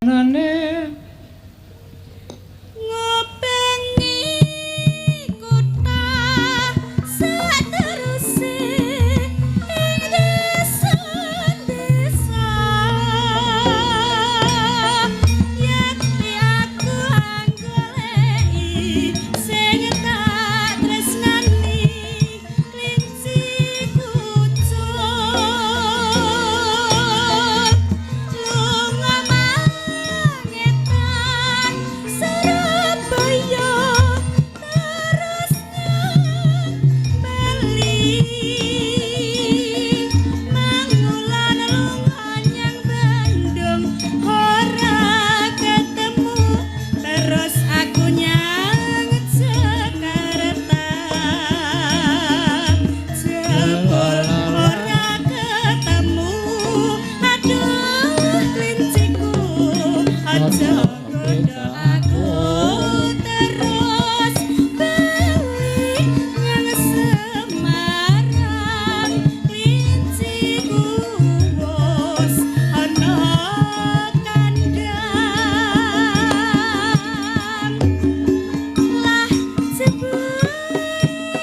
Nane. Ngubengi kutha sateruse ing desa-desa, yekti aku anggoleki sing tak tresnani, klinci kucul. Lunga mangetan Surabaya terus bali, Mangulan lunga nyang Bandung ora ketemu, terus aku nyang Jakarta jebul ora ketemu. Aduh, klinciku, aja godho aku, terus bali nyang Semarang, klinciku wis ana kandang. Lah, jebulane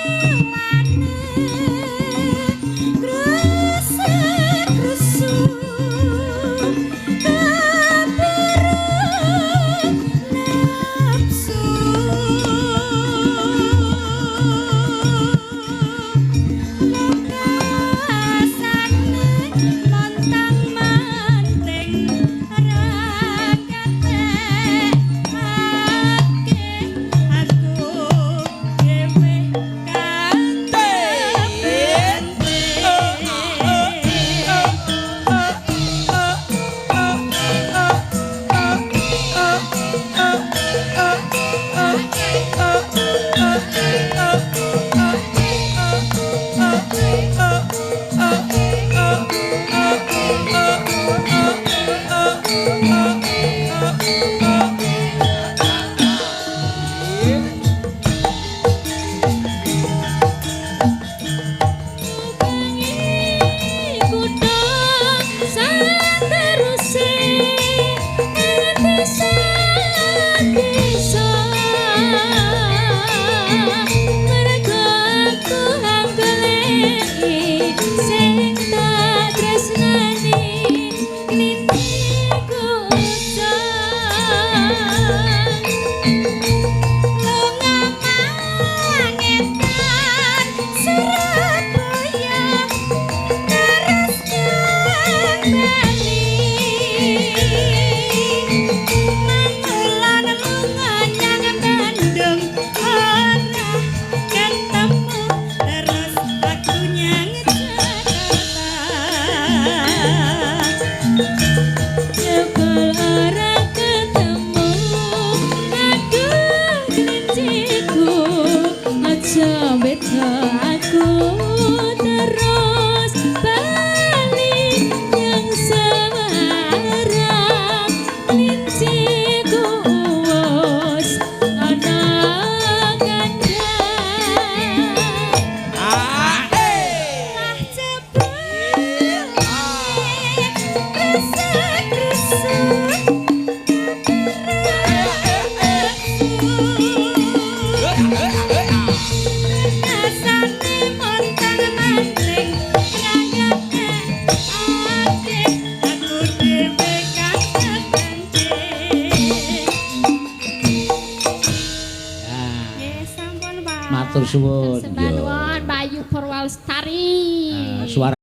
krusak-krusuk kepareng nafsu. Lekasane montang manting ra katekake, aku dhewe kang kepenting. Ngubengi kutha sateruse ing desa-desa, mergo aku anggoleki sing tak tresnani, klinciku ucul. Lunga mangetan Surabaya terus nyang Bali, Mangulan lunga nyang Bandung ora ketemu, terus aku nyang Jakarta jebul ora ketemu. Aduh, klinciku, aja beda aku, terus bali nyang Semarang, klinciku wis ana kandang. Lah, jebule krusak-krusuk rasane montang manting ra gatekake, aku dhewe kang kepenting. Nggih, sampun, Pak. Matur suwun. Sembah nuwun, Mbak Ayu Purwalestari. Ah, suara